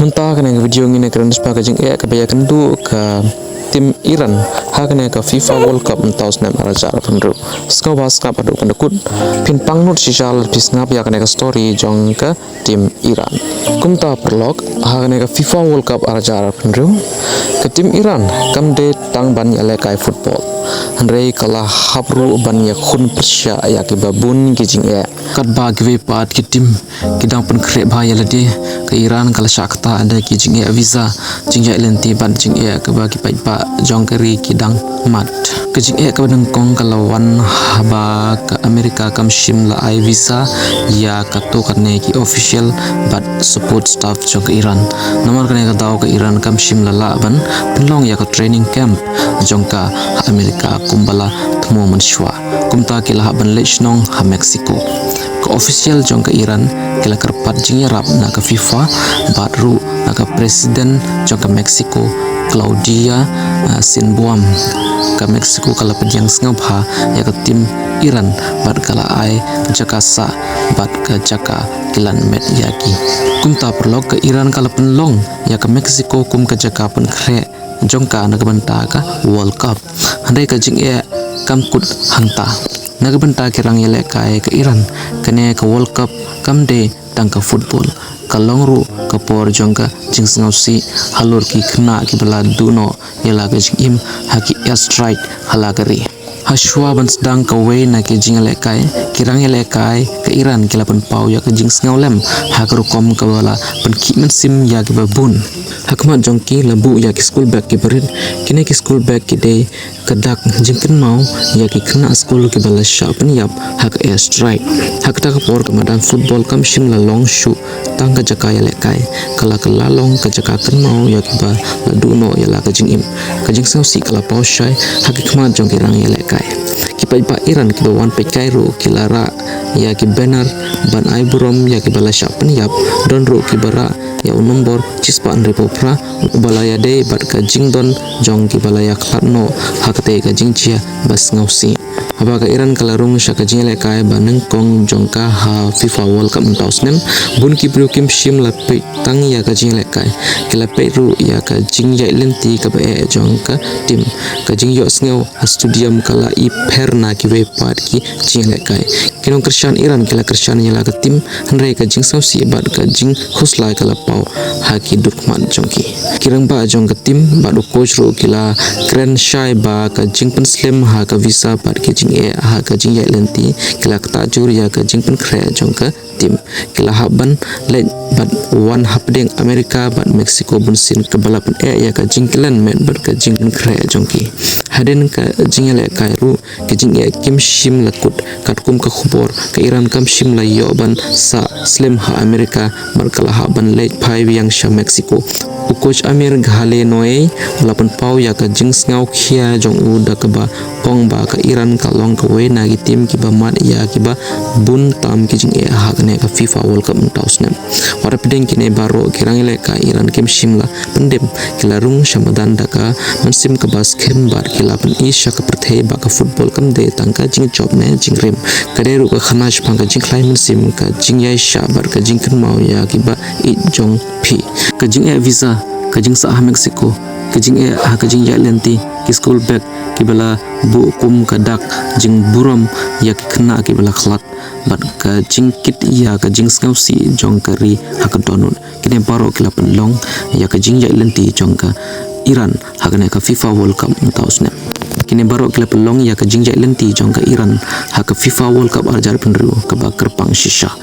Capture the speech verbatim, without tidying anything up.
Mynta kane ka video ngin ïa kren shaphang ka jingeh kaba ïakynduh ka tim Iran ha kane ka FIFA World Cup mynta u snem ar hajar arphew hynriew. Sngewbha sngap haduh katta katta. Phin pang lut shisha lada phi sngap ïa kane ka story jong ka tim Iran. Kumta paralok, ha kane ka FIFA World Cup ar hajar arphew hynriew, ka tim Iran kam dei tang ban ïalehkai football, hynrei ka la hap ruh ban ïakhun pyrshah ïa kiba bun ki jingeh. Katba kiwei pat ki tim ki dang pynkhreh bha ïa lade, ka Iran ka la shah ktah da ki jingeh visa, jingïaid lynti bad jingeh kaba ki paidbah jong ka ri ki dang mad. Ka jingeh kaba nyngkong ka la wan haba ka Amerika kam shym la ai visa ïa katto katne ki official bad support staff jong ka Iran. Namar kane ka daw ka Iran kam shym la lah ban pynlong ïa ka training camp jong ka ha Amerika kumba la thmu mynshuwa. Kumta ki la hap ban leit shnong ha Mexico. Ka official jong ka Iran ki la kyrpad jingïarap na ka FIFA bad ruh na ka president jong ka Mexico, Claudia, ah, Sheinbaum. Ka Mexico ka la pdiang sngewbha ïa ka tim Iran bad ka la ai jaka sah bad ka jaka kilan met ïa ki. Kumta paralok, ka Iran ka la pynlong ïa ka Mexico kum ka jaka pynkhreh jong ka na ka bynta ka World Cup. Hynrei ka jingeh kam kut hangta. Na ka bynta ki rangïalehkai ka Iran, kane ka World Cup kam dei tang ka football. Ka long ruh ka por jong ka jingsngewsih halor ki khynnah kiba la duh noh ïa la ka jingim ha ki airstrike ha la ka ri. Hashwa ban sdang kawei na ki jingïalehkai, ki rangïalehkai ka Iran ki la pynpaw ïa ka jingsngewlem ha ka rukom kaba la pynkhih mynsiem ïa kiba bun. Ha khmat jong ki la buh ïa ki school bag kiba rit. Kine ki school bag ki dei ka dak jingkynmaw ïa ki khynnah skul kiba la shah pynïap ha ka airstrike. Ha kata ka por ka madan football kam shym la long shuh tang ka jaka ïalehkai, ka la, ka la long ka jaka kynmaw ïa kiba la duh noh ïa la ka jingim. Ka jingsngewsih ka la paw shai ha ki khmat jong ki rangïalehkai. Ki paidbah Iran kiba wan peitkai ruh ki la rah ïa ki banner ban ai burom ïa kiba la shah pynïap. Don ruh kiba rah ïa u nombor shispah hynriewphew phra uba la ïadei bad ka jingdon jong kiba la ïakhlad noh ha katei ka jingjia ba sngewsih. Haba ka Iran ka la rung sha ka jingïalehkai ba nyngkong jong ka ha FIFA World Cup mynta u snem, bun ki briew kim shym la peit tang ïa ka jingïalehkai, ki la peit ruh ïa ka jingïaid lynti kaba eh jong ka tim. Ka jingïohsngew ha stadium ka la ipher na kiwei pat ki jingïalehkai. Ki nongkyrshan Iran ki la kyrshan ïa la ka tim, hynrei ka jingsngewsih bad ka jingkhuslai ka la paw ha ki dur khmat jong ki. Ki rangbah jong ka tim bad u coach ruh ki la kren shai ba ka jingpynslem ha ka visa bad ki jingeh ha ka jingïaid lynti ki la ktah jur ïa ka jingpynkhreh jong ka tim. Ki la hap ban leit bad wan hapdeng Amerika bad Mexico bunsien kaba la pyneh ïa ka jingkylliang met bad ka jingpynkhreh jong ki. Hadien ka jingïalehkai ruh ka jingeh kim shym la kut. Katkum ka khubor, ka Iran kam shym la ïoh ban sah slem ha Amerika bad ka la hap ban leit phai biang sha Mexico. U coach Amir Khamenei u la pynpaw ïa ka jingsngewkhia jong u da kaba ong ba ka Iran ka long kawei na ki tim kiba mad ïa kiba bun tam ki jingeh ha kane ka FIFA World Cup mynta u snem. Wat hapdeng kine baroh ki rangïalehkai Iran kim shym la pyndem, ki la rung sha madan da ka mynsiem kaba skhem bad ki la pyni sha ka pyrthei ba ka football kam dei tang ka jingjop ne jingrim. Ka dei ruh ka khana shaphang ka jingkhlaiñ mynsiem, ka jingïaishah bad ka jingkynmaw ïa kiba ïeit jong phi. Ka jingeh visa, ka jingsah ha Mexico, ka jingeh ha ka jingïaid lynti, ki school bag kiba la buh kum ka dak jingburom ïa ki khynnah kiba la khlad, bad ka jingkit ïa ka jingsngewsih jong ka ri ha ka dohnud. Kine baroh ki la pynlong ïa ka jingïaid lynti jong ka Iran ha kane ka FIFA World Cup mynta u snem. Kine baroh ki la pynlong ïa ka jingïaid lynti jong ka Iran ha ka FIFA World Cup ar hajar arphew hynriew kaba kyrpang shisha.